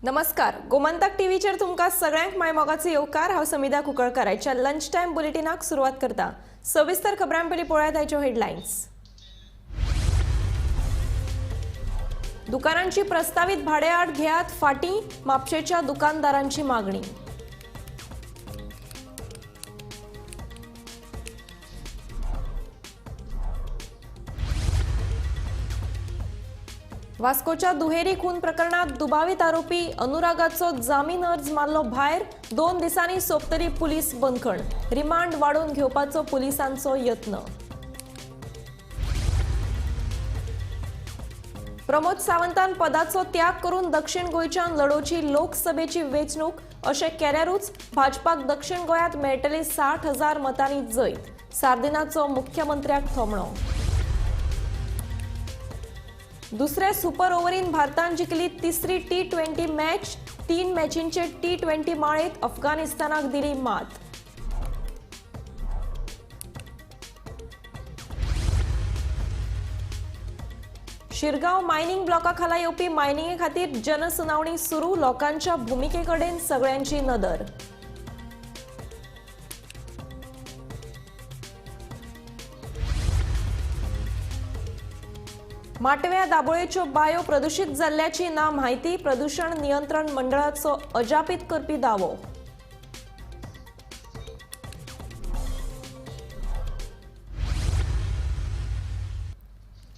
नमस्कार, गोमंतक टीव्हीचेर तुमकां सगळ्यांक मायमोगाचो येवकार. हांव समिधा कुंकळकर. आयच्या लंच टायम बुलेटिनाक सुरवात करता. सविस्तर खबरां पयलीं पळयात आयच्यो हेडलायन्स. दुकानांची प्रस्तावित भाडेआड घेयात फाटीं, म्हापशेच्या दुकानदारांची मागणी. वास्कोच्या दुहेरी खून प्रकरणात दुबावित आरोपी अनुरागाचो जामीन अर्ज मारलो भायर. 2 दिसांनी सोंपतली पुलीस बंदखण. रिमांड वाडोवन घेवपाचो पुलिसांचो यत्न. प्रमोद सावंतान पदाचो त्याग करून दक्षिण गोंयच्यान लढोवची लोकसभेची वेंचणूक अशें केल्यारूच भाजपाक दक्षिण गोंयांत मेळटले 60,000 मतांनी जैत. सार्दिनाचो मुख्यमंत्र्याक थोमणो. दुसऱ्या सुपर ओव्हरीन भारतान जिखली तिसरी T20 match. 3 मॅचींचे T20 माळेत अफगाणिस्तानाक दिली मात. शिरगांव मायनिंग ब्लॉका खाला येवपी मायनिंगे खातीर जनसुनावणी सुरू. लोकांच्या भुमिकेकडेन सगळ्यांची नदर. माटव्या दाबोळेच्यो बायो प्रदूषित जाल्ल्याची ना म्हायती. प्रदूषण नियंत्रण मंडळाचो अजापित करपी दावो.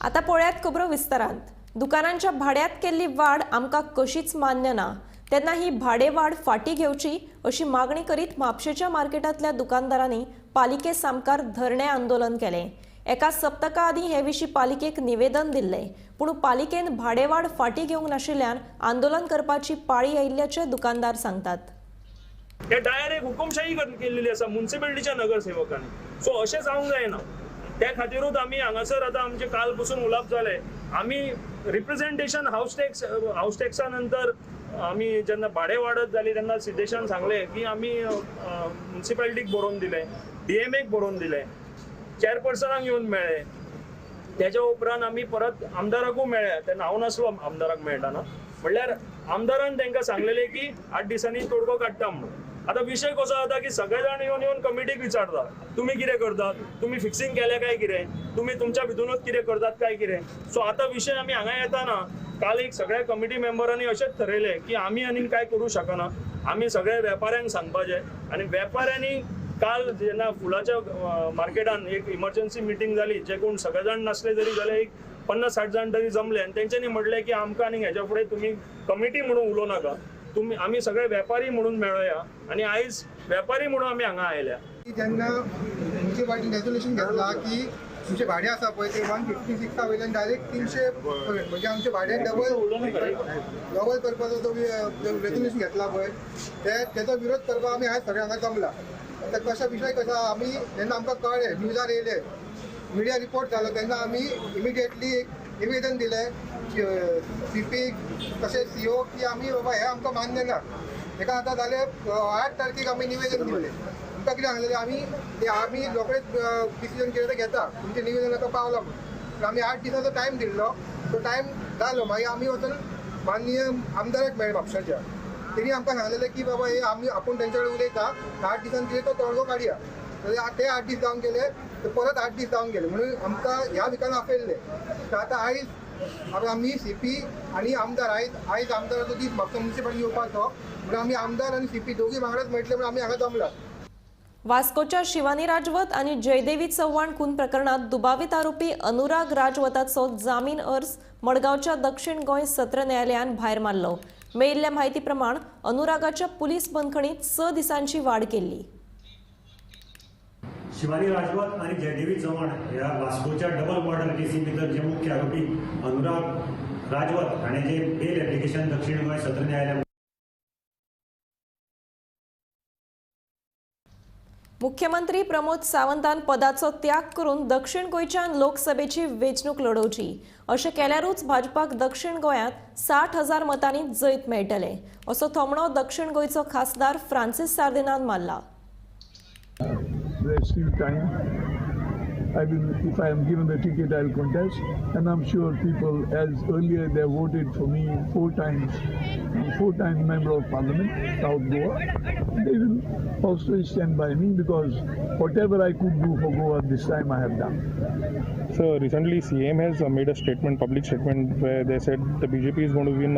आता पळयात खबरो विस्तारांत. दुकानांच्या भाड्यात केल्ली वाड आमकां कशीच मान्य ना, तेन्ना ही भाडेवाड फाटीं घेवची अशी मागणी करीत म्हापशेच्या मार्केटांतल्या दुकानदारांनी पालिके सामकार धरणें आंदोलन केलें. एका सप्तका आदीं हे विशीं पालिकेक निवेदन दिल्लें, पूण पालिकेन भाडेवाड फाटीं घेवंक नाशिल्ल्यान आंदोलन करपाची पाळी आयिल्ल्याचें दुकानदार सांगतात. हे डायरेक्ट हुकुमशाही केल्ली आसा म्युनिसिपालिटीच्या नगरसेवकांनी. सो अशें जावंक जायना. त्या खातीरूच आमी हांगासर आतां आमचे काल पसून उलोवप जालें. आमी रिप्रेझेंटेशन हावस टॅक्स, हावस टॅक्सा नंतर आमी जेन्ना भाडें वाडत जाली तेन्ना सिद्धेशान सांगलें की आमी म्युनिसिपालिटीक बरोवन दिलें, डीएमएक बरोवन दिलें, चेअरपर्सनाक येवन मेळ्ळे. तेच्या उपरांत आमी परत आमदाराकूय मेळ्ळे. तेन्ना हांव नासलो आमदाराक मेळटना, म्हणल्यार आमदारान तांकां सांगलेलें की 8 दिसांनी तोडगो काडटा म्हणून. आतां विशय कसो जाता की सगळे जाण येवन येवन कमिटीक विचारता, तुमी कितें करतात, तुमी फिक्सिंग केलें काय कितें, तुमी तुमच्या भितूनच कितें करतात काय कितें. सो आतां विशय आमी हांगा येताना काल एक सगळ्या कमिटी मेंबरांनी अशेंच थरयलें की आमी आनीक कांय करूं शकना, आमी सगळ्या वेपाऱ्यांक सांगपाचें. आनी वेपाऱ्यांनी काल जेन्ना फुलाच्या मार्केटान एक इमर्जन्सी मिटींग जाली, जे कोण सगळे जाण नासले तरी जाल्यार एक 50-60 जाण तरी जमले आनी तेंच्यांनी म्हणलें की आमकां आनीक हेच्या फुडें तुमी कमिटी म्हणून उलोवं नाका, तुमी आमी सगळे वेपारी म्हणून मेळोया. आनी आयज वेपारी म्हणून आमी हांगा आयल्या. जेन्ना म्युनिसिपालिटीन रेजोल्युशन घेतला की तुमचें भाडें आसा पळय ते 156 वयल्यान डायरेक्ट 300 पर्यंत, म्हणजे आमचें भाडें डबल करपाचो जो रेजोल्युशन घेतला पळय ते तेचो विरोध करपाक आमी आयज सगळे हांगा जमला. आतां कशा विशय कसा, आमी जेन्ना आमकां कळ्ळें, न्यूजार येयले, मिडिया रिपोर्ट जालो, तेन्ना आमी इमिडिएटली एक निवेदन दिलें सीपीक तशेंच सीओ की आमी बाबा हें आमकां मान्य ना. तेका आतां जालें 8 तारखेक आमी निवेदन दिल्लें. आमकां कितें सांगलेलें, आमी ते आमी रोखडेच डिसिजन कितें तें घेता, तुमचें निवेदन आतां पावलां म्हणून. आमी 8 दिसांचो टायम दिल्लो, तो टायम जालो. मागीर आमी वचून माननीय आमदाराक मेळ्ळे म्हापशाच्या, तेणी आमकां सांगलेलें की बाबा हे आमी आपूण तेंच्या कडेन उलयता, 8 दिसान कितें तो तोडगो काडया. ते 8 दीस जावन गेले, ते परत 8 दीस जावन गेले, म्हणून आमकां ह्या विकान आपयल्लें. तर आतां आयज आतां आमी सीपी आनी आमदार, आयज आमदाराचो दीस म्हापसा म्युनिसिपालिटी येवपाचो, म्हणून आमी आमदार आनी सीपी दोगूय वांगडाच मेळटले म्हणून आमी हांगा जमला. वास्कोच्या शिवानी राजवत आनी जयदेवी चव्हाण खून प्रकरणात दुबावित आरोपी अनुराग राजवताचो जामीन अर्ज मडगांवच्या दक्षिण गोंय सत्र न्यायालयान भायर मारलो. मेळिल्ल्या म्हायती प्रमाण अनुरागाच्या पुलीस बंदखणीत 6 दिसांची वाड केल्ली. शिवानी राजवत आनी जयदेवी चव्हाण ह्या वास्कोच्या डबल मर्डर केसी भितर जे मुख्य आरोपी अनुराग राजवत हाणें जे बेल एप्लिकेशन दक्षिण गोंय सत्र न्यायालयात मुख्यमंत्री प्रमोद सावंतान पदाचो त्याग करून दक्षिण गोंयच्यान लोकसभेची वेंचणूक लढोवची अशें केल्यारूच भाजपाक दक्षिण गोंयांत 60,000 मतांनी जैत मेळटलें असो थोमणो दक्षिण गोंयचो खासदार फ्रांसीस सार्दिनान मारला. There's still time. I will, if I am given the ticket, I will contest, and I'm sure people, as earlier they voted for me 4 times, I'm 4-time member of parliament, South Goa, they will also stand by me because whatever I could do for Goa this time I have done. So recently CM has made a statement, public statement, where they said the BJP is going to win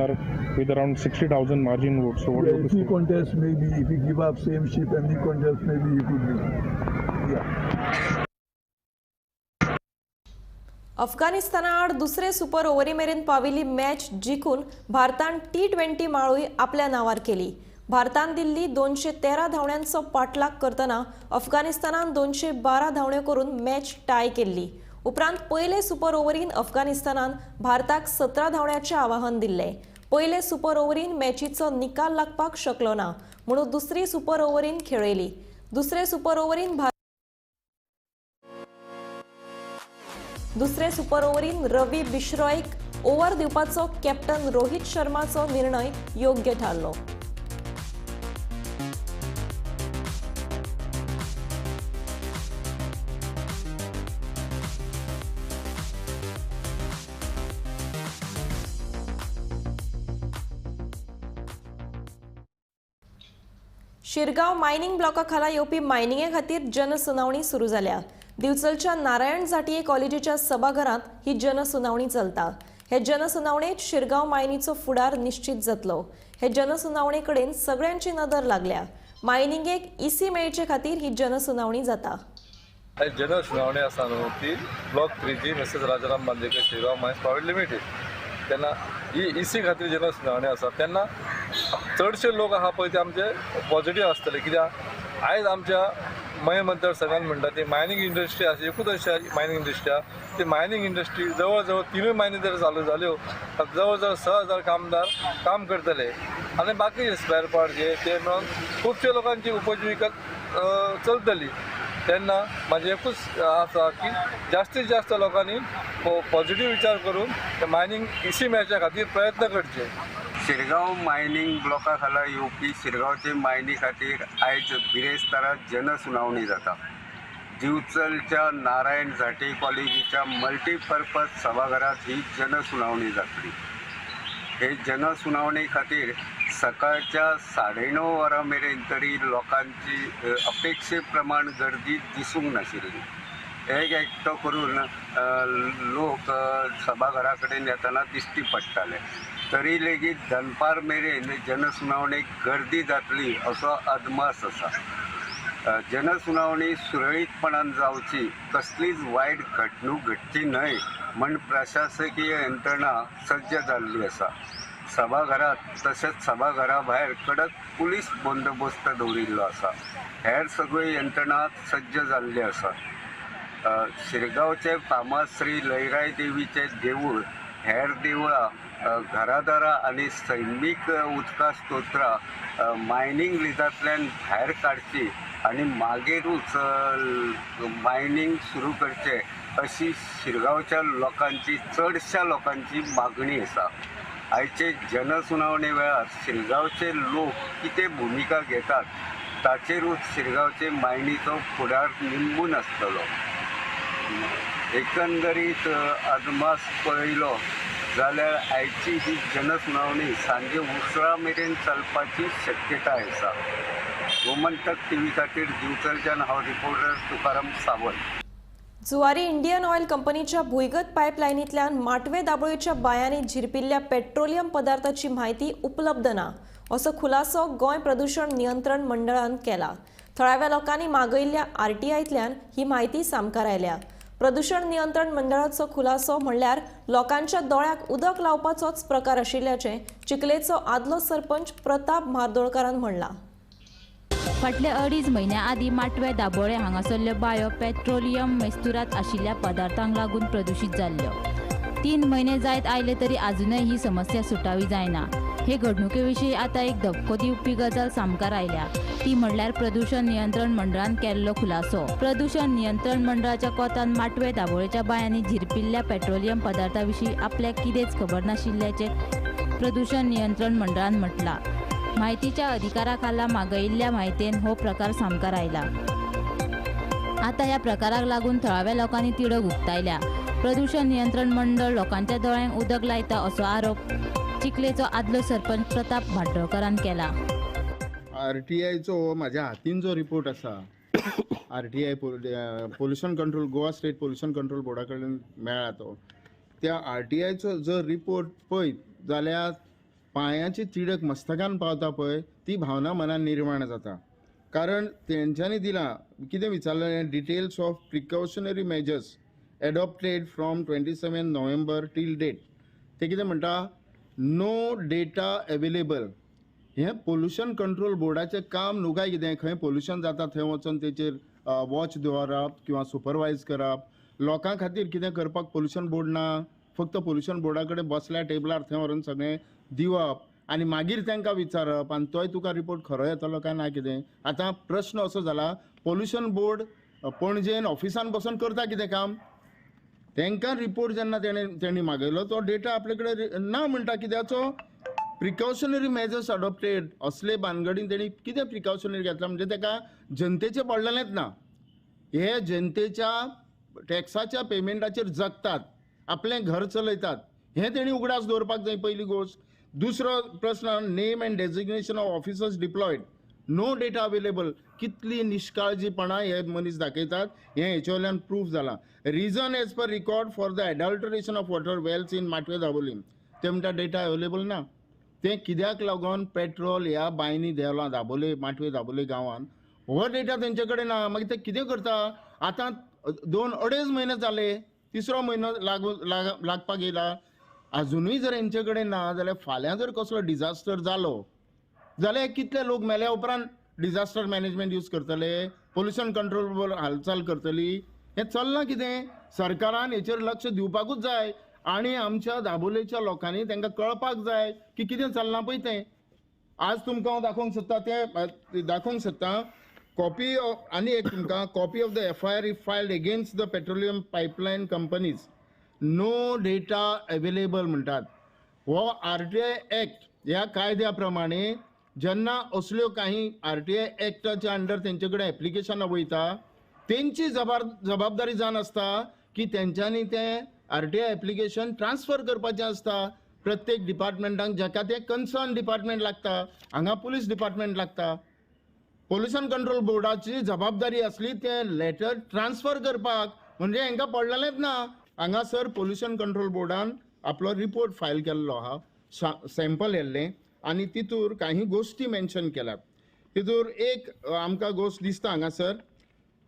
with around 60,000 margin votes. So what do you If he contests, maybe if he give up same ship and he contests, maybe he could win. Yeah. अफगाणिस्ताना आड दुसरे super ओव्हरी मेरेन पाविल्ली match जिखून भारतान T20 माळूय आपल्या नांवार केली. भारतान दिल्ली 213 धांवड्यांचो पाठलाग करतना अफगाणिस्तानान 212 धांवड्यो करून मॅच टाय केल्ली. उपरांत पयले सुपर ओव्हरीन अफगाणिस्तानान भारताक 17 धांवड्याचें आवाहन दिल्लें. पयले सुपर ओव्हरीन मॅचीचो निकाल लागपाक शकलो ना म्हणून दुसरी सुपर ओव्हरीन खेळयली. दुसरे सुपर ओव्हरीन दुसरे सुपर ओव्हरीन रवी बिश्नोईक ओव्हर दिवपाचो कॅप्टन रोहित शर्माचो निर्णय योग्य थारलो. शिरगांव मायनिंग ब्लॉका खाला येवपी मायनिंगे खातीर जनसुनावणी सुरू जाल्या. दिवचलच्या नारायण झांटये कॉलेजीच्या सभाघरांत ही जनसुनावणी चलता. हे जनसुनावणेत शिरगांव मायनीचो फुडार निश्चित जातलो. हे जनसुनावणे कडेन सगळ्यांची नदर लागल्या. मायनिंगेक इसी मेळचे खातीर ही जनसुनावणी जाता. जनसुनावणी आसा न्हू ती block 3G Messrs Rajaram Bandekar Shirgaon mines private limited. तेन्ना ही इसी खातीर जनसुनावणी आसा तेन्ना चडशे लोक आहा पळय ते आमचे पॉझिटीव आसतले. कित्याक आयज आमच्या मय मतदारसंघान म्हणटा ती मायनींग इंडस्ट्री आसा, एकूच अशी मायनींग इंडस्ट्री आसा. ती मायनींग इंडस्ट्री जवळ जवळ 3 मायनी जर चालू जाल्यो जवळ जवळ 6,000 कामदार काम करतले आनी बाकीचे स्पेअर पार्ट हे ते मेळून खुबशे लोकांची उपजिविका चलतली. तेन्ना म्हाजें एकूच आसा की जास्तीत जास्त लोकांनी पॉझिटीव विचार करून मायनींग इसी मेळच्या खातीर प्रयत्न करचे. शिरगांव मायनींग ब्लॉका खाला येवपी शिरगांवचे मायनी खातीर आयज बिरेस्तारा जनसुनावणी जाता. दिवचलच्या नारायण झांटये कॉलेजीच्या मल्टीपर्पज सभाघरात ही जनसुनावणी जातली. हे जनसुनावणी खातीर सकाळच्या 9:30 वरां मेरेन तरी लोकांची अपेक्षे प्रमाण गर्दी दिसूंक नाशिल्ली. एक एकटो करून लोक सभाघरा कडेन येतना दिश्टी पडटाले. तरी लेगीत दनपार मेरेन जनसुनावणेक गर्दी जातली असो अदमास आसा. जनसुनावणी सुरळीतपणान जावची, कसलीच वायट घडणूक घडची न्हय म्हण प्रशासकीय यंत्रणा सज्ज जाल्ली आसा. सभाघरात तशेंच सभाघरा भायर कडक पुलीस बंदोबस्त दवरिल्लो आसा. हेर सगळ्यो यंत्रणा सज्ज जाल्ली आसा. शिरगांवचे फामाद श्री लयराय देवीचें देवूळ, हेर देवळां, घरादारां आनी सैमीक उदका स्तोत्रां मायनींग लिजांतल्यान भायर काडची आनी मागीरूच मायनींग सुरू करचें अशी शिरगांवच्या लोकांची, चडश्या लोकांची मागणी आसा. आयचे जनसुनावणे वेळार शिरगांवचे लोक कितें भुमिका घेतात ताचेरूच शिरगांवचे मायनीचो फुडार निंबून आसतलो. एकंदरीत अदमास पळयलो जाल्यार आयची ही जनसुनावणी सांजे उसरां मेरेन चलपाची शक्यताय आसा. गोमंतक टीव्ही खातीर दिवचलच्यान हांव reporter Tukaram Sawant. Zuari Indian oil कंपनीच्या भुंयगत पायपलायनींतल्यान माटवे दाबोळीच्या बायांनी झिरपिल्ल्या पेट्रोलियम पदार्थाची म्हायती उपलब्ध ना असो खुलासो गोंय प्रदूषण नियंत्रण मंडळान केला. थळाव्या लोकांनी मागयल्ल्या आरटीआयतल्यान ही म्हायती सामकार आयल्या. प्रदूषण नियंत्रण मंडळाचो खुलासो म्हणल्यार लोकांच्या दोळ्याक उदक लावपाचोच प्रकार आशिल्ल्याचें चिखलेचो आदलो सरपंच प्रताप म्हार्दोळकारान म्हणलां. फाटले 2.5 म्हयन्या आदीं माटवे दाबोळे हांगासरल्यो बायो पेट्रोलियम मेस्तुरात आशिल्ल्या पदार्थांक लागून प्रदूशीत जाल्ल्यो. 3 म्हयने जायत आयले तरी आजुनय ही समस्या सुटावी जायना. हे घडणुके विशीं आतां एक धपको दिवपी गजाल सामकार आयल्या, ती म्हणल्यार प्रदूषण नियंत्रण मंडळान केल्लो खुलासो. प्रदूषण नियंत्रण मंडळाच्या कोतान माटवे दाबोळेच्या बायांनी झिरपिल्ल्या पेट्रोलियम पदार्था विशीं आपल्याक कितेंच खबर नाशिल्ल्याचें प्रदूषण नियंत्रण मंडळान म्हटलां. माहितीच्या अधिकारा खाला मागयिल्ल्या माहितीन हो प्रकार सामकार आयला. आतां ह्या प्रकाराक लागून थळाव्या लोकांनी तिडक उक्तायल्या. प्रदूषण नियंत्रण मंडळ लोकांच्या दोळ्यांक उदक लायता असो आरोप चिखलेचो आदलो सरपंच प्रताप भाटोळकरान केला. आरटीआयचो म्हाज्या हातीन जो रिपोर्ट आसा, RTI pollution control, Goa state pollution control बोर्डा कडल्यान मेळ्ळा तो, त्या आरटीआयचो जर रिपोर्ट पळयत जाल्यार पांयाची तिडक मस्तकान पावता पळय ती भावना मनान निर्माण जाता. कारण तेंच्यांनी दिलां कितें विचारलें, details of precautionary measures adopted from 27 November till date. ते कितें म्हणटा, नो डेटा अवेलेबल. हें पोल्युशन कंट्रोल बोर्डाचें काम न्हू काय कितें, खंय पोल्युशन जाता थंय वचोन तेचेर वॉच दवरप किंवा सुपरवायज करप, लोकां खातीर कितें करपाक पोल्युशन बोर्ड ना. फक्त पोल्युशन बोर्डा कडेन बसल्या टेबलार थंय व्हरून सगळें दिवप आनी मागीर तांकां विचारप आनी तोय तुका रिपोर्ट खरो येतलो काय ना कितें. आतां प्रश्न असो जाला, पोल्युशन बोर्ड पणजेन ऑफिसान बसून करता कितें काम? तांकां रिपोर्ट जेन्ना तेणी मागयलो तो डेटा आपले कडेन ना म्हणटा. कित्याचो प्रिकॉशनरी मेजर्स अडॉप्टेड असले बानगडीन तेणी कितें प्रिकॉशनरी घेतला म्हणजे ताका जनतेचें पडलेलेंच ना. हे जनतेच्या टॅक्साच्या पेमेंटाचेर जगतात, आपलें घर चलयतात, हें तेणी उगडास दवरपाक जाय पयली गोश्ट. दुसरो प्रश्न, name and designation of officers deployed, no data available. कितली निष्काळजीपणा हे मनीस दाखयतात हें हेचे वयल्यान प्रूफ जालां. Reason as per record for the adulteration of water wells in Matve Dabolim, ते म्हणटा डेटा अवेलेबल ना. तें कित्याक लागून पेट्रोल ह्या बांयनी देंवलां दाबोले, माटवे दाबोले गांवांत, हो डेटा तेंचे कडेन ना. मागीर ते कितें करता? आतां 2-2.5 म्हयने जाले, तिसरो म्हयनो लागपाक येयला, आजुनूय जर हेंचे कडेन ना जाल्यार फाल्यां जर कसलो डिजास्टर जालो जाल्यार कितले लोक मेल्या उपरांत डिजास्टर मॅनेजमेंट यूज करतले, पोल्युशन कंट्रोल बोर्ड हालचाल करतली. हें चल्लां कितें? सरकारान हेचेर लक्ष दिवपाकूच जाय आनी आमच्या दाबोलेच्या लोकांनी तांकां कळपाक जाय की कितें चल्लां पळय तें. आज तुमकां हांव दाखोवंक सोदता, तें दाखोवंक सोदता कॉपी आनी एक तुमकां copy of the FIR if filed against the petroleum pipeline companies, no data available म्हणटात. हो आरटीआय एक्ट ह्या कायद्या प्रमाणे जेन्ना असल्यो काही आरटीआय एक्टाच्या अंडर तेंचे कडेन एप्लिकेशनां वयता तेंची जबाबदारी जावन आसता की तेंच्यांनी तें आरटीआय एप्लिकेशन ट्रान्सफर करपाचें आसता प्रत्येक डिपार्टमेंटाक, जाका तें कन्सर्न डिपार्टमेंट लागता. हांगा पुलीस डिपार्टमेंट लागता. पोल्युशन कंट्रोल बोर्डाची जबाबदारी आसली तें लेटर ट्रान्सफर करपाक, म्हणजे हांकां पडलेलेंच ना. हांगासर पोल्युशन कंट्रोल बोर्डान आपलो रिपोर्ट फायल केल्लो आहा, सॅम्पल येल्लें आनी तितूर काही गोश्टी मेन्शन केल्यात. तितूर एक आमकां गोश्ट दिसता हांगासर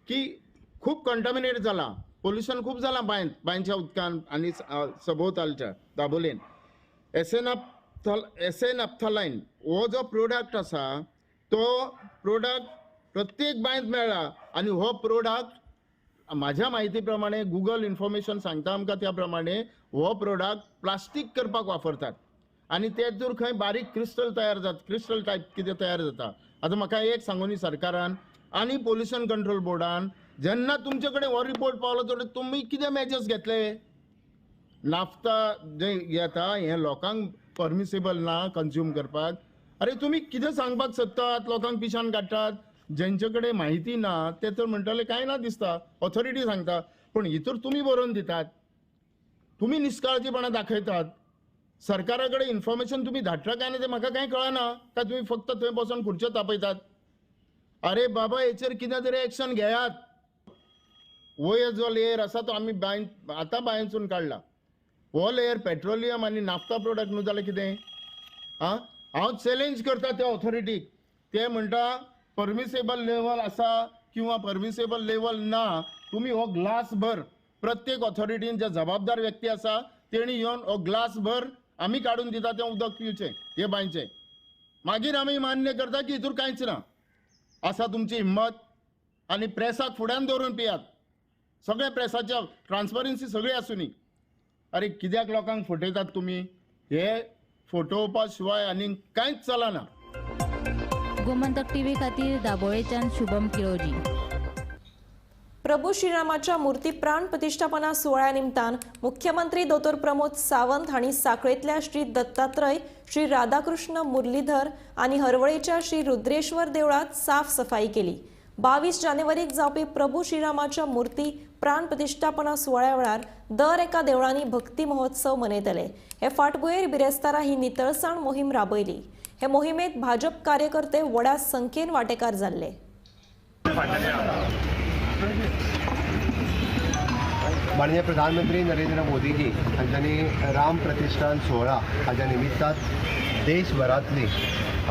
की खूब कंटामिनेट जालां, पोल्युशन खूब जालां बांयंत, बांयच्या उदकान आनी सभोवतालच्या दाबोलेन. एसेनाप्थलायन हो जो प्रोडक्ट आसा तो प्रोडक्ट प्रत्येक बांयंत मेळ्ळा आनी हो प्रोडक्ट म्हाज्या म्हायती प्रमाणे गुगल इन्फॉर्मेशन सांगता आमकां त्या प्रमाणे हो प्रोडक्ट प्लास्टीक करपाक वापरतात आनी तेतूर खंय बारीक क्रिस्टल तयार जाता, क्रिस्टल टायप कितें तयार जाता. आतां म्हाका एक सांगूनी सरकारान आनी पोल्युशन कंट्रोल बोर्डान, जेन्ना तुमचे कडेन हो रिपोर्ट पावलो तर तुमी कितें मेजर्स घेतले? नाफ्ता जें येता हें लोकांक परमिसेबल ना कंज्यूम करपाक. अरे तुमी कितें सांगपाक सोदतात? लोकांक पिशान काडटात. जेंचे कडेन म्हायती ना ते तर म्हणटले कांय ना दिसता, ऑथॉरिटी सांगता, पूण हितूर तुमी बरोवन दितात, तुमी निष्काळजीपणां दाखयतात. सरकारा कडेन इन्फॉर्मेशन तुमी धाडटा काय ना तें म्हाका कांय कळना, काय तुमी फक्त थंय बसून खुर्च्यो तापयतात? अरे बाबा, हेचेर कितें तरी एक्शन घेयात. वयर जो लेयर आसा तो आमी बांय आतां बांयसून काडला, हो लेयर पेट्रोलियम आनी नाफ्ता प्रोडक्ट न्हू जाल्यार कितें? आं, हांव चॅलेंज करता त्या ऑथॉरिटीक. ते म्हणटा परमिसेबल लेवल आसा किंवा परमिसेबल लेवल ना, तुमी हो ग्लास भर प्रत्येक ऑथॉरिटीन जे जबाबदार व्यक्ती आसा तेणी येवन हो ग्लास भर आमी काडून दिता तें उदक पिवचें हे बांयचें, मागीर आमी मान्य करता की हितूर कांयच ना. आसा तुमची हिम्मत आनी प्रेसाक फुड्यान दवरून पियात, सगळें प्रेसाच्या ट्रान्सपरन्सी सगळी आसूनी. अरे कित्याक लोकांक फटयतात तुमी? हे फटोवपा शिवाय आनी कांयच चलना. गोमंतक टीव्ही खातीर दाबोळेच्यान शुभम किरोजी. प्रभू श्रीरामाच्या मूर्ती प्राण प्रतिष्ठापना सुवाळ्या निमतान मुख्यमंत्री दोतोर प्रमोद सावंत हांणी साखळेंतल्या श्री दत्तात्रय, श्री राधाकृष्ण मुरलीधर आनी हरवळेच्या श्री रुद्रेश्वर देवळांत साफ सफाई केली. 22 जानेवारीक जावपी प्रभू श्रीरामाच्या मूर्ती प्राण प्रतिश्ठापना सुवाळ्या वेळार दर एका देवळांनी भक्ती महोत्सव मनयतले. हे फाटभुंयेर बिरेस्तारा ही नितळसाण मोहीम राबयली. हे मोहिमेत भाजप कार्यकर्ते व्हडा संख्येन वांटेकार जाल्ले. माननीय प्रधानमंत्री नरेंद्र मोदीजी हांच्यांनी राम प्रतिष्ठान सोहळा हाज्या निमित्तान देशभरांतली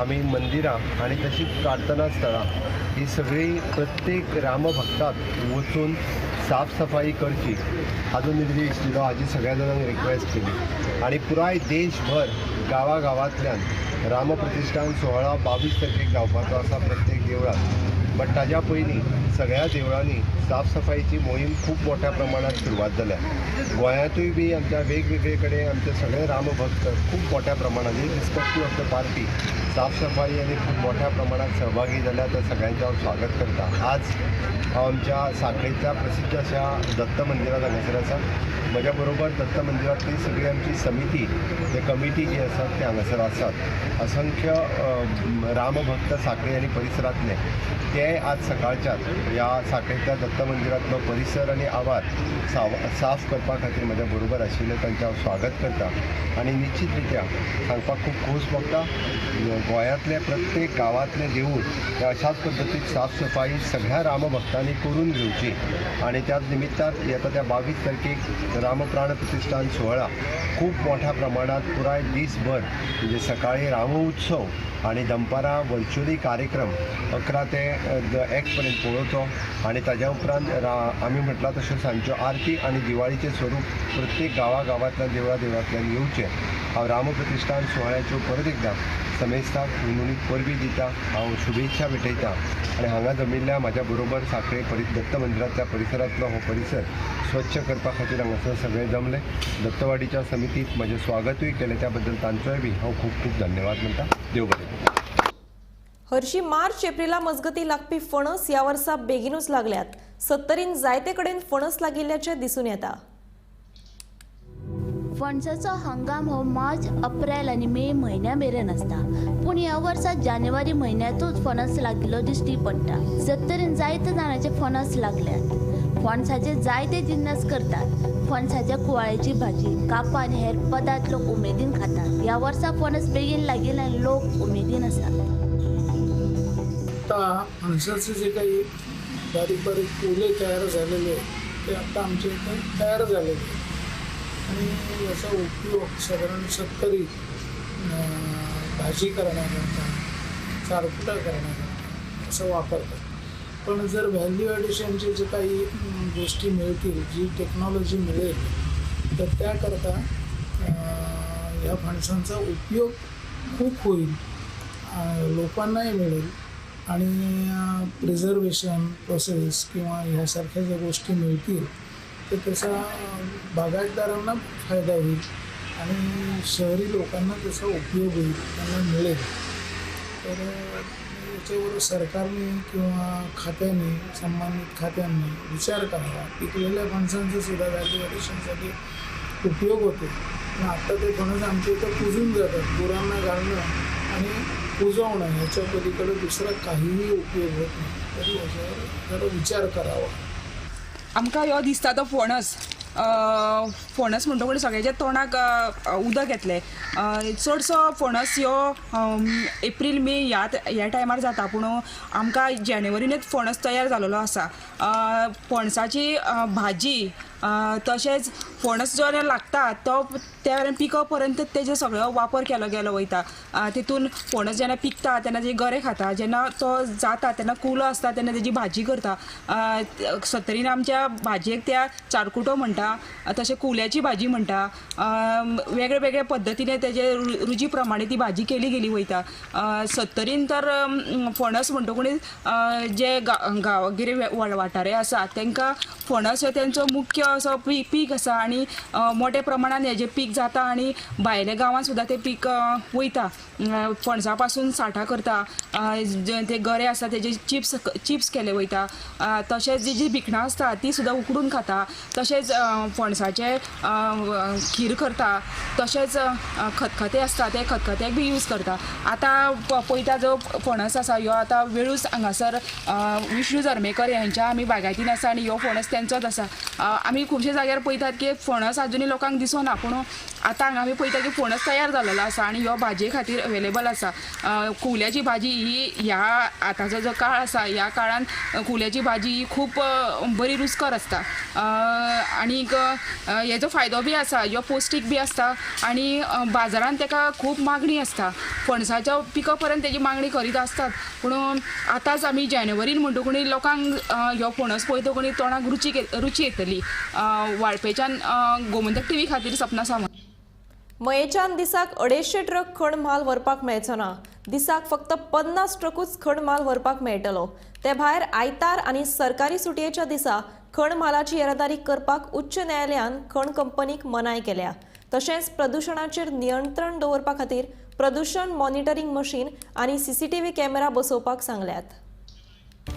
आमी मंदिरां आनी तशींच प्रार्थना स्थळां ही सगळी प्रत्येक रामभक्ताक वचून साफ सफाई करची हाजो निर्देश दिलो, हाजी सगळ्या जाणांक रिक्वेस्ट केली आनी पुराय देशभर गांवागांवांतल्यान रामप्रतिष्ठान सोहळा 22 तारखेक जावपाचो आसा प्रत्येक देवळांत. बट ताज्या पयलीं सगळ्या देवळांनी साफसफाईची मोहीम खूब मोठ्या प्रमाणात सुरवात जाल्या. गोंयांतूय बी आमच्या वेगवेगळे कडेन आमचे सगळे रामभक्त खूब मोठ्या प्रमाणात इरिस्पेक्टीव ऑफ the party साफसफाई आनी खूब मोठ्या प्रमाणात सहभागी जाल्या. त्या सगळ्यांचें हांव स्वागत करता. आज हांव आमच्या सांखळेच्या प्रसिद्ध अशा दत्त मंदिरांत हांगासर आसा. म्हज्या बरोबर दत्त मंदिरांतली सगळी आमची समिती, ते कमिटी जी आसात ते हांगासर आसात. असंख्य रामभक्त सांखळी आनी परिसरांतले ते आज सकाळच्याच ह्या सांखळेच्या दत्त मंदिरांतलो परिसर आनी आवार साफ करपा खातीर म्हज्या बरोबर आशिल्ले तांचें हांव स्वागत करता आनी निश्चित रित्या सांगपाक खूब खोस भोगता. गोंयांतले प्रत्येक गांवांतलें देवूळ हे अशाच पद्दतीन साफ सफाई सगळ्या रामभक्तांनी करून घेवची आनी त्याच निमित्तान येता त्या 22 तारखेक रामप्राण प्रतिष्ठान सोहळा खूब मोठ्या प्रमाणात पुराय दीसभर म्हणजे सकाळी रामोत्सव आनी दनपारां वर्च्युअली कार्यक्रम 11 ते 1 पर्यंत पळोवचो आनी ताज्या उपरांत आमी म्हटलां तश्यो सांजच्यो आरती आनी दिवाळीचें स्वरूप प्रत्येक गांवागांवांतल्यान देवळा देवळांतल्यान येवचें. हांव रामप्रतिष्ठान सुवाळ्याच्यो परत एकदां समेस्ताक हुनहुनीत परबीं दिता, हांव शुभेच्छा भेटयता आनी हांगा जमिल्ल्या म्हाज्या बरोबर सांखळे दत्त मंदिरांतल्या परिसरांतलो हो परिसर स्वच्छ करपा खातीर हांगासर सगळे जमले. दत्तवाडीच्या समितीत म्हजें स्वागतूय केलें त्या बद्दल तांचोय बी हांव खूब खूब धन्यवाद म्हणटा. देव बरें करूं. हरशी मार्च एप्रिला मजगती लागपी फणस ह्या वर्सा बेगीनूच लागल्यात. सत्तरीन जायते कडेन फणस लागिल्ल्याचें दिसून येता. फणसाचो हंगाम हो मार्च, अप्रैल आनी मे म्हयन्या मेरेन आसता, पूण ह्या वर्सा जानेवारी म्हयन्यांतूच फणस लागिल्लो दिश्टी पडटा. सत्तरीन जायते जाणांचे फणस लागल्यात. फणसाचे जायते जिन्नस करतात. फणसाच्या कुवाळ्याची भाजी, कापां आनी हेर पदार्थ लोक उमेदीन खातात. ह्या वर्सा फणस बेगीन लागिल्ल्यान लोक उमेदीन आसात. आता फणसाचे जे काही बारीक बारीक कोले तयार झालेले आहेत ते आता आमच्या इथे तयार झालेले आहेत आणि याचा उपयोग साधारण सत्तरी भाजी करण्याकरता, चारकुटा करण्याकरता असं वापरतात. पण जर व्हॅल्यू ॲडिशनचे जे काही गोष्टी मिळतील, जी टेक्नॉलॉजी मिळेल, तर त्याकरता ह्या फणसांचा उपयोग खूप होईल, लोकांनाही मिळेल आणि प्रिझर्वेशन प्रोसेस किंवा ह्यासारख्या ज्या गोष्टी मिळतील तर त्याचा बागायतदारांना फायदा होईल आणि शहरी लोकांना त्याचा उपयोग होईल, त्यांना मिळेल. तर याच्यावर सरकारने किंवा खात्याने, संबंधित खात्यांनी विचार करावा. पिकलेल्या फणसांचा सुद्धा व्हॅल्यू ॲडिशनसाठी उपयोग होतो, पण आत्ता ते फणस आमच्या इथं कुजून जातात. गुरांना घालणं आणि कुजवणं ह्याच्या पलीकडे दुसरा काहीही उपयोग होत नाही. तरी याच्यावर जरा विचार करावा. आमकां ह्यो दिसता तो फणस, फणस म्हणटकूच सगळ्याच्या तोंडाक उदक येतलें. चडसो फणस ह्यो एप्रील मे ह्या टायमार जाता, पूण आमकां जानेवारीनूच फणस तयार जालेलो आसा. फणसाची भाजी तशेंच फणस जो लागता तो त्या वेळार पिकप पर्यंत तेजो सगळो वापर केलो गेलो वयता. तितून फणस जेन्ना पिकता तेन्ना जे गरे खाता, जेन्ना तो जाता तेन्ना कुलो आसता तेन्ना तेजी भाजी करता. सत्तरीन आमच्या भाजयेक त्या चारकुटो म्हणटा, तशें कुल्याची भाजी म्हणटा. वेगळे वेगळे पद्दतीने तेजे रुची प्रमाणे ती भाजी केली गेली वयता. सत्तरीन तर फणस म्हणटकूच जे गांवगिरे वाठारे आसा तांकां फणस हो तेंचो मुख्य असो पीक आसा आनी मोठ्या प्रमाणान हेजें पीक जाता आनी भायल्या गांवांत सुद्दां तें पीक वयता. फणसा पासून साठां करता, ते गरे आसता तेजे चिप्स केले वयता, तशेंच जी जी भिकणां आसता ती सुद्दां उकडून खाता, तशेंच फणसाचे खीर करता, तशेंच खतखतें आसता ते खतखत्याक बी यूज करता. आतां पळयता जो फणस आसा ह्यो आतां वेळूस हांगासर विष्णू जर्मेकर हेंच्या आमी बागायतीन आसा आनी ह्यो फणस तेंचोच आसा. आमी खुबशे जाग्यार पळयतात की फणस आजुनूय लोकांक दिसना, पूण आतां हांगा आमी पळयता की फणस तयार जालेलो आसा आनी ह्यो भाजये खातीर अवेलेबल आसा. कुवल्याची भाजी ही ह्या आतांचो जो काळ आसा ह्या काळान कुवल्याची भाजी ही खूब बरी रुचकर आसता आनीक हेजो फायदो बी आसा, ह्यो पौश्टीक बी आसता आनी बाजारान तेका खूब मागणी आसता. फणसाच्या पिका पर्यंत तेजी मागणी करीत आसतात, पूण आतांच आमी जानेवारीन म्हणटकूच लोकांक ह्यो फणस पळयतकूच तोंडाक रुची येतली. वाळपेच्यान गोमंतक टीव्ही खातीर सपना सावंत. मयेच्यान दिसाक 250 ट्रक खण म्हाल व्हरपाक मेळचो ना. दिसाक फक्त 50 ट्रकूच खण म्हाल व्हरपाक मेळटलो. ते भायर आयतार आनी सरकारी सुटयेच्या दिसा खण म्हालाची येरादारी करपाक उच्च न्यायालयान खण कंपनीक मनाय केल्या. तशेंच प्रदुशणाचेर नियंत्रण दवरपा खातीर प्रदुशण मॉनिटरींग मशीन आनी सीसीटीव्ही कॅमेरा बसोवपाक सांगल्यात.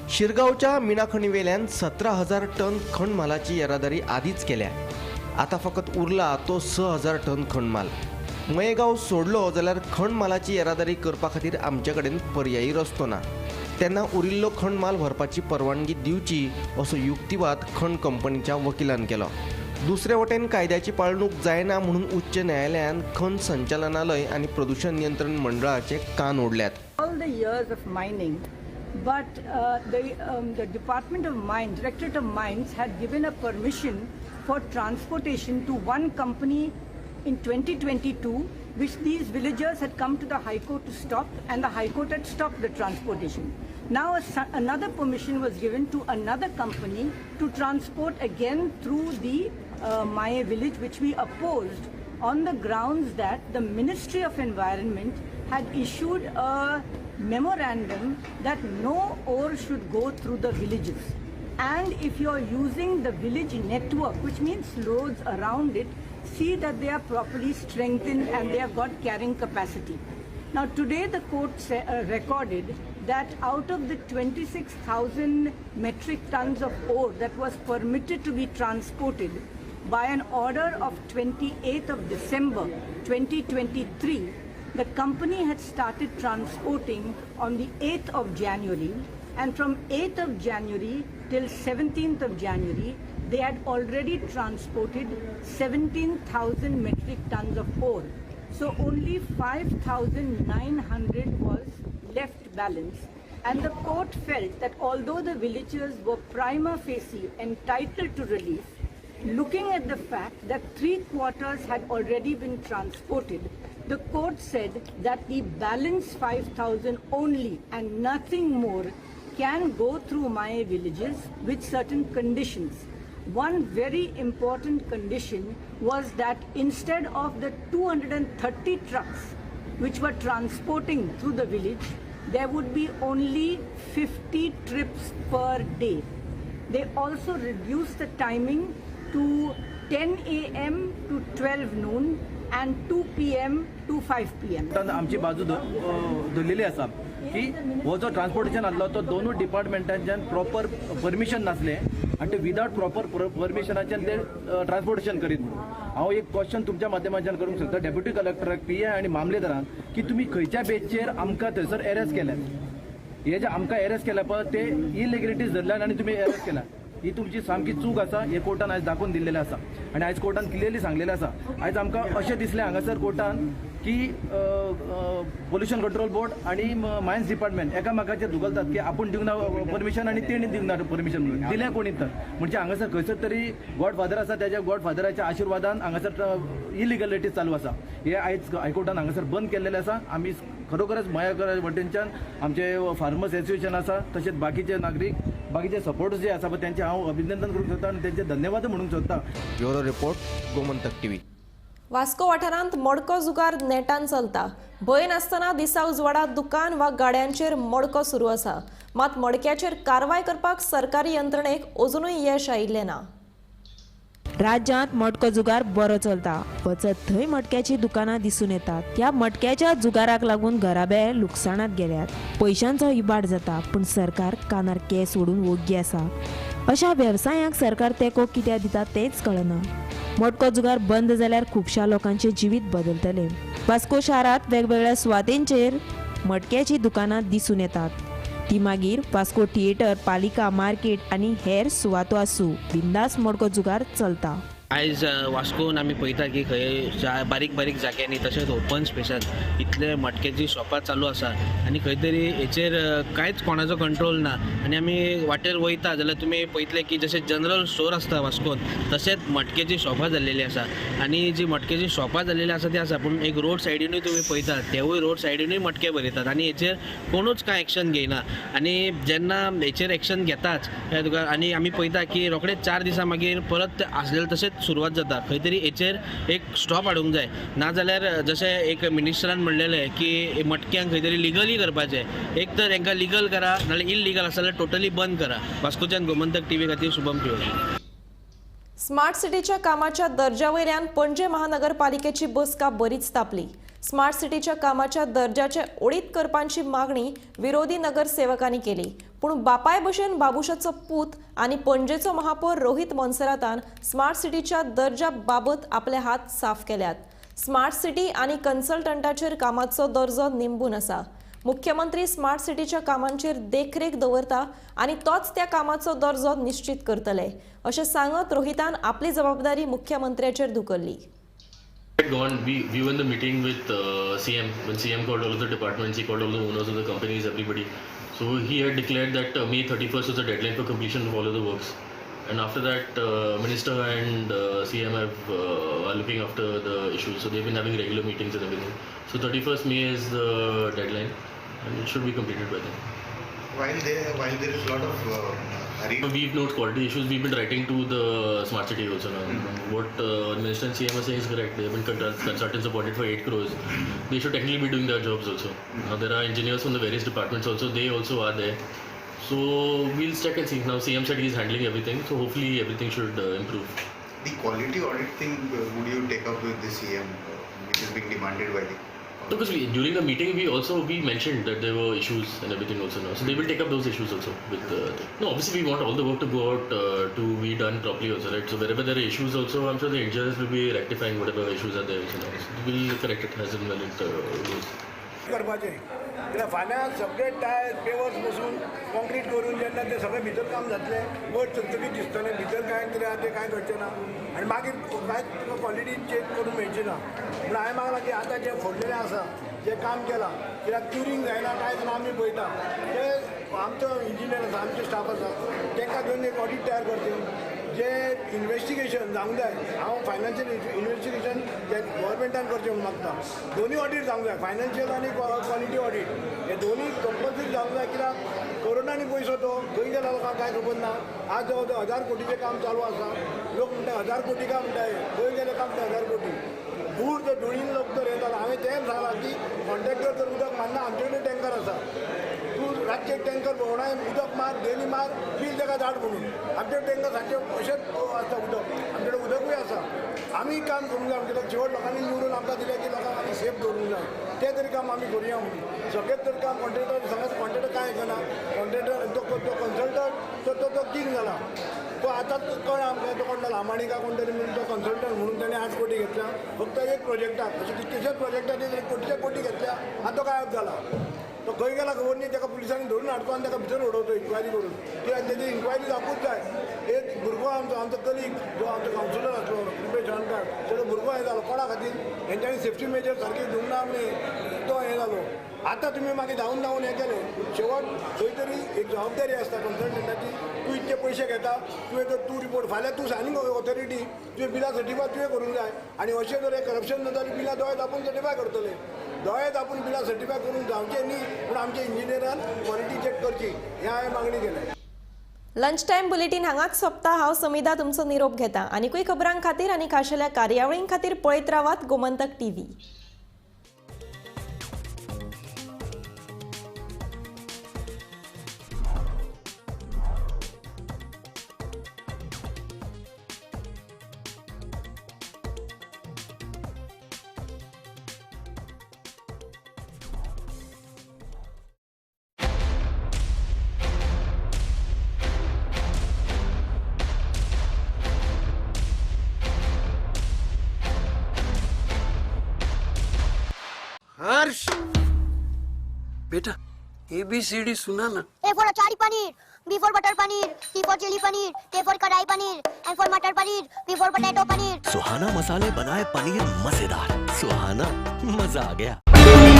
शिरगांवच्या मिनाखणीवेल्यान 17,000 टन खण म्हालाची येरादारी आदींच केल्या. आतां फकत उरला तो 6,000 टन खणमाल. मयेगांव सोडलो जाल्यार खणमालाची येरादारी करपा खातीर आमचे कडेन पर्यायी रस्तो ना. तेन्ना उरिल्लो खणमाल व्हरपाची परवानगी दिवची असो युक्तिवाद खण कंपनीच्या वकिलान केलो. दुसरे वटेन कायद्याची पाळणूक जायना म्हणून उच्च न्यायालयान खण संचालनालय आनी प्रदूषण नियंत्रण मंडळाचे कान ओडल्यात. All the years of mining, but the Department of Mines, Directorate of Mines had given a permission for transportation to one company in 2022, which these villagers had come to the High Court to stop, and the High Court had stopped the transportation. Now another permission was given to another company to transport again through the Maye village, which we opposed on the grounds that the Ministry of Environment had issued a memorandum that no ore should go through the villages. And if you're using the village network, which means roads around it, see that they are properly strengthened and they have got carrying capacity. Now today the court recorded that out of the 26,000 metric tons of ore that was permitted to be transported by an order of 28th of December 2023, the company had started transporting on the 8th of January, and from 8th of January till 17th of January, they had already transported 17,000 metric tons of ore. So only 5,900 was left balance. And the court felt that although the villagers were prima facie entitled to relief, looking at the fact that 3/4 had already been transported, the court said that the balance 5,000 only and nothing more can go through Maye villages with certain conditions. One very important condition was that instead of the 230 trucks which were transporting through the village, there would be only 50 trips per day. They also reduced the timing to 10 a.m. to 12 noon and 2 p.m. to 5 p.m. आमची बाजू धरलेली आसा की हो जो transportation आहलो तो दोनूय डिपार्टमेंटांच्यान प्रॉपर परमिशन नासलें आनी ते विदावट प्रॉपर परमिशनाच्यान ते ट्रान्सपोर्टेशन करीत म्हणून. हांव एक क्वेश्चन तुमच्या माध्यमांच्यान करूंक सोदता डेप्युटी कलेक्टराक, पी I आनी मामलेदारान की तुमी खंयच्या बेजचेर आमकां थंयसर एरेस्ट केल्यात? हे जे आमकां एरेस्ट केल्या पळय ते इलिगलिटीज धरल्यान आनी तुमी एरेस्ट केल्या, ही तुमची सामकी चूक आसा. हे कोर्टान आयज दाखोवन दिल्लेलें आसा आनी आयज कोर्टान क्लियरली सांगलेलें आसा. आयज आमकां अशें दिसलें हांगासर कोर्टान की पोल्युशन कंट्रोल बोर्ड आनी मायन्स डिपार्टमेंट एकामेकाचेर धुकलतात की आपूण दिवंक ना परमिशन आनी तेणी दिवंक ना परमिशन म्हणून दिलें कोणी तर. म्हणजे हांगासर खंयसर तरी गॉड फादर आसा, त्याच्या गॉड फादराच्या आशिर्वादान हांगासर इलिगलिटी चालू आसा. हे आयज हायकोर्टान हांगासर बंद केल्लेलें आसा. आमी खरोखरच मयेकर वटेनच्यान आमचे फार्मर्स एसोसिएशन आसा, तशेंच बाकीचे नागरीक, बाकीचे सपोर्टर्स जे आसा पळय तेंचे हांव अभिनंदन करूंक सोदता आनी तेंचे धन्यवाद म्हणूंक सोदता. Bureau report, Gomantak TV. Vasco वाठारांत मडको जुगार नेटान चलता. भंय नासतना दिसा उजवाडा दुकान वा गाड्यांचेर मडको सुरू आसा. मात मडक्याचेर कारवाय करपाक सरकारी यंत्रणेक अजुनूय येश आयिल्लें ना. राज्यांत मटको जुगार बरो चलता. वचत थंय मटक्याची दुकानां दिसून येतात. ह्या मटक्याच्या जुगाराक लागून घराबे लुकसाणांत गेल्यात, पयशांचो इबाड जाता, पूण सरकार कानार केंस ओडून वोग्गी आसा. अशा वेवसायांक सरकार तेंको कित्याक दिता तेंच कळना. मटको जुगार बंद जाल्यार खुबश्या लोकांचें जिवीत बदलतलें. वास्को शारांत वेगवेगळ्या सुवातेंचेर मटक्याची दुकानां दिसून येतात. ती मागीर वास्को थिएटर, पालिका मार्केट आनी हेर सुवातो आसूं, बिंदास मटको जुगार चलता. आयज वास्कोन आमी पळयता की खंय बारीक बारीक जाग्यांनी तशेंच ओपन स्पेसान इतले मटक्याची शॉपां चालू आसा आनी खंय तरी हेचेर कांयच कोणाचो कंट्रोल ना. आनी आमी वाटेर वयता जाल्यार तुमी पळयतले की जशें जनरल स्टोर आसता वास्कोन तशेंच मटक्याची शॉपां जाल्लेली आसा. आनी जी मटक्याची शॉपां जाल्लेली आसा ती आसा, पूण एक रोड सायडीनूय तुमी पळयता तेवूय रोड सायडीनूय मटके भरयतात आनी हेचेर कोणूच कांय एक्शन घेयना. आनी जेन्ना हेचेर एक्शन घेताच तुका आनी आमी पळयता की रोखडेच 4 दिसां मागीर परत आसलेले तशेंच सुरवात जाता. खंय तरी हेचेर एक स्टॉप हाडूंक जाय, नाजाल्यार जशें एक मिनिस्टरान म्हणलेलें की मटक्यांक खंय तरी लिगली करपाचें, एक तर हेंकां लिगल करा नाजाल्यार इलिगल आसा जाल्यार टोटली बंद करा. वास्कोच्यान गोमंतक टीव्ही खातीर शुभम पिवळे. स्मार्ट सिटीच्या कामाच्या दर्जा वयल्यान पणजे महानगरपालिकेची बसका बरीच तापली. स्मार्ट सिटीच्या कामाच्या दर्जाचे ओडीत करपाची मागणी विरोधी नगरसेवकांनी केली, पूण बापाय भशेन बाबुशाचो पूत आनी पणजेचो महापौर रोहित मोन्सेरातान स्मार्ट सिटीच्या दर्जा बाबत आपले हात साफ केल्यात. स्मार्ट सिटी आनी कन्सल्टंटाचेर कामाचो दर्जो निंबून आसा. मुख्यमंत्री स्मार्ट सिटीच्या कामांचेर देखरेख दवरता आनी तोच त्या कामाचो दर्जो निश्चित करतले अशें सांगत रोहितान आपली जबाबदारी मुख्यमंत्र्याचेर धुकल्ली. Gone. We were in the meeting with CM. When CM called all of the departments, he called all the owners of the companies, everybody. So he had declared that May 31st was the deadline for completion of all of the works. And after that, Minister and CM have are looking after the issues. So they've been having regular meetings and everything. So 31st May is the deadline, and it should be completed by then. While there is a lot of hurry, we've noted quality issues. We've been writing to the smart city also now. Mm-hmm. What Minister and CM are saying is correct. They have been consultants appointed for 8 crores. They should technically be doing their jobs also. Mm-hmm. Now there are engineers from the various departments also. They also are there. So we'll check and see. Now CM said he's handling everything. So hopefully everything should improve. The quality audit thing, would you take up with the CM, which is being demanded by the? Because during the meeting we mentioned that there were issues and everything also now, so they will take up those issues also with the no, obviously we want all the work to go out to be done properly also, right? So wherever there are issues also, I'm sure the engineers will be rectifying whatever issues are there also now. So we'll correct it as and when it goes. करपाचें कित्याक फाल्यां सगळे tyre pavers बसून concrete करून जेन्ना तें सगळें भितर काम जातलें, वयर चकचकीत दिसतलें, भितर कांय कितें आहा तें कांय कळचें ना आनी मागीर कांय तुका क्वॉलिटी चॅक करून मेळची ना. पूण हांवें मागलां की आतां जें फोडलेलें आसा, जें काम केलां, कित्याक क्युरींग जायना कांय जायना आमी पळयता, ते आमचो इंजिनियर आसा, आमचे स्टाफ आसा, तांकां घेवन एक ऑडीट तयार करचें, जे इन्वेस्टिगेशन जावंक जाय. हांव फायनान्शियल इन्वेस्टिगेशन गव्हर्मेंटान करचें म्हणून मागता. दोनूय ऑडीट जावंक जाय, फायनान्शियल आनी क्वॉलिटी ऑडीट, हे दोनूय कंपल्सरी जावंक जाय. कित्याक करोनांनी पयसो तो खंय गेला लोकांक कांय खबर ना. आज जवळ जवळ 1000 कोटीचें काम चालू आसा, लोक म्हणटा 1000 कोटी काय म्हणटा, खंय गेले काम ते 1000 कोटी. दूर तर धुळीन लोक तर येतात. हांवें तें सांगलां की कॉन्ट्रॅक्टर जर उदक मारना, आमचे कडेन टँकर आसा, तूं रातचें टँकर भोंवडाय, उदक मार, डेली मार, बील ताका धाड म्हणून. आमचे टँकर सांजचे अशेंच आसता उदक, आमचे कडेन उदकूय आसा. आमी काम करूंक जाय, कित्याक शेवट लोकांनी निवडून आमकां दिलें की लोकांक आमी सेफ दवरूंक जाय, तें तरी काम आमी करुया म्हणून. सगळें तर काम कॉन्ट्रॅक्टर सांगात, कॉन्ट्रॅक्टर कांय आयकना, कॉन्ट्रॅक्टर तो कन्सल्टंट तो किंग जाला. तो आतां कळ्ळा आमकां तो कोण लामाणी काय कोण तरी म्हणून तो कन्सल्टंट म्हणून ताणें 8 कोटी घेतल्या फक्त एक प्रोजेक्टाक. अशें कितलेशेच प्रोजेक्टाचेर कोटीचे कोटी घेतल्या, आतां तो गायब जाला. तो खंय गेला खबर न्ही. ताका पुलिसांनी धरून हाडचो आनी ताका भितर उडोवचो इन्क्वायरी करून. कित्याक तेजी इन्क्वायरी जावपूच जाय. एक भुरगो आमचो, आमचो कलीग जो आमचो कावन्सिलर आसलो रुपेश चोडणकार, तेजो भुरगो हें जालो कोणा खातीर, हेंच्यांनी सेफ्टी मेजर सारकी दिवंक ना आमी, तो हें जालो. आतां तुमी मागीर धांवून धांवून हें केलें. शेवट खंय तरी एक जबाबदारी आसता कन्सल्टंटाची. तूं इतके पयशे घेता, तुवें तर तूं रिपोर्ट फाल्यां तूं सायनींग ऑथॉरिटी, तुवें बिलां सर्टिफाय तुवें करूंक जाय. आनी अशें जर हें करप्शन जाता जाल्यार बिलां दोळे दापून सर्टिफाय करतले. दोळे दापून बिलां सर्टिफाय करूंक जावचें न्ही, पूण आमच्या इंजिनियरान क्वॉलिटी चॅक करची हें हांवें मागणी केल्या. लंच टायम बुलेटीन हांगाच सोंपता. हांव समिधा तुमचो निरोप घेता. आनीकूय खबरां खातीर आनी खाशेल्या कार्यावळीं खातीर पळयत रावात गोमंतक टीव्ही. आयुष, बेटा एबीसीडी सुना ना। A for achari paneer, B for butter paneer, C for chilli paneer, K for kadai paneer, M for matar paneer, P for potato paneer. Suhana मसाले बनाए पनीर मजेदार। सुहाना, मजा आ गया।